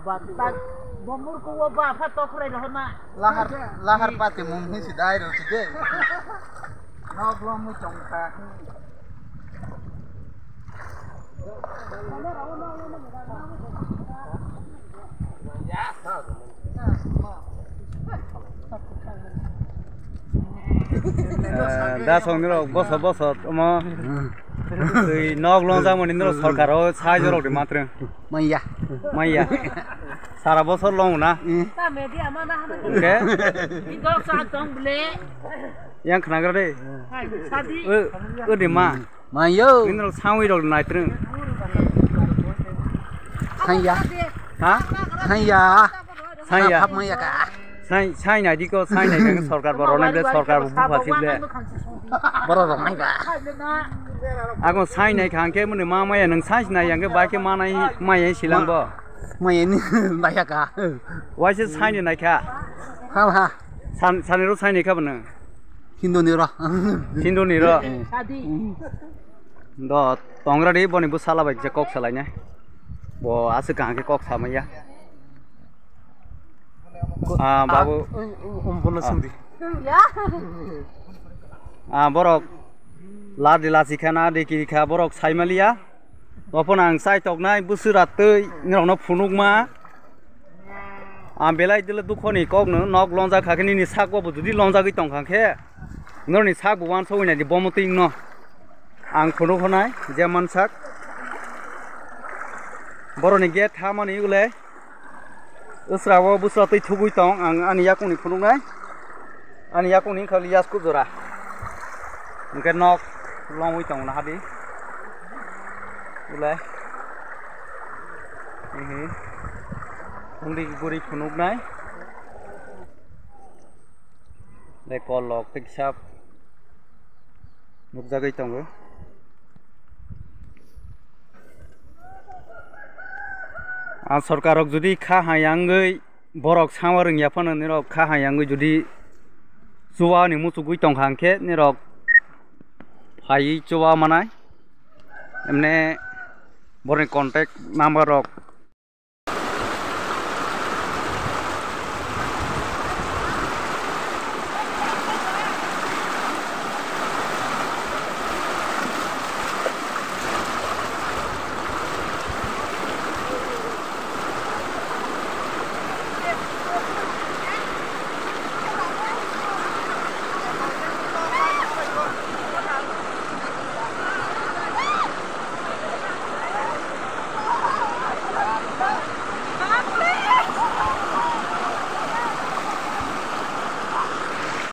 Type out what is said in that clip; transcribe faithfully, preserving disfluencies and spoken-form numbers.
Bomur kuwa ba pha tokrai rohona. Lahar, lahar pati mung hi sidai ro side. Nok lo mu chongkha. Da song nirok boso boso omo. Twi nok long jang mani nirok sorkar o sai jorok de matreng. Maya. Maya. Sara bosor long na. Oke. Yang khnagra de. Sadi. O de ma. Mayo. Nirok sangwi rok naitreng. Sangya. Ha? Sangya. Sangya. Hap maya ka. Sai, sai nai di ko, sai nai kha sorkar bo rok nai ble, sorkar bo bupha si ble. Borok rok nai ba. Ako sai nai kha khe muni ma maya nang sai nai yang khe bai khe ma nai maya silang bo. Maya ni nai ya ka. Waise sai ni nai kha. Ha ha. San, sani ro sai nai kha bo nang. Hindu ni ro. Hindu ni ro. Do tongra di boni bu sala bai je kok salai nai. Bo aswk kaham khe kok samaya. Ah, babu. Ah, um, um, bono sindi. Ah, borok ladi lasi khana de kiri kha borok saimaliya. Ophon ang chai toknai bwswra twi norokno phunukma. Ang belai dile dukhoni kokno nok longjak kha khe nini sak bo jodi longjagwi tong kha khe norni sak bo wansogwi nai di bomo twi no. Ang phunuk honai je mansak. Boroni gate thamani ule. Usra o bwsra twi thubui tong, ang ani yakungni phunuknai. Ani yakungni wngkha yasku jora. Hwnkhe nok longwi tongo nahadi. Ulai. Ehe. Hwngdi guri phunuknai. Le kol lok tei kisa nukjagwi tongo. A sorkar rok jodi kha hai yangwi borok sama rwngya phano nirok kha hai yangwi jodi chuba ni muchugwi tongkha hwnkhe nirok phaiwi chuba manai. Emne borokni contact number rok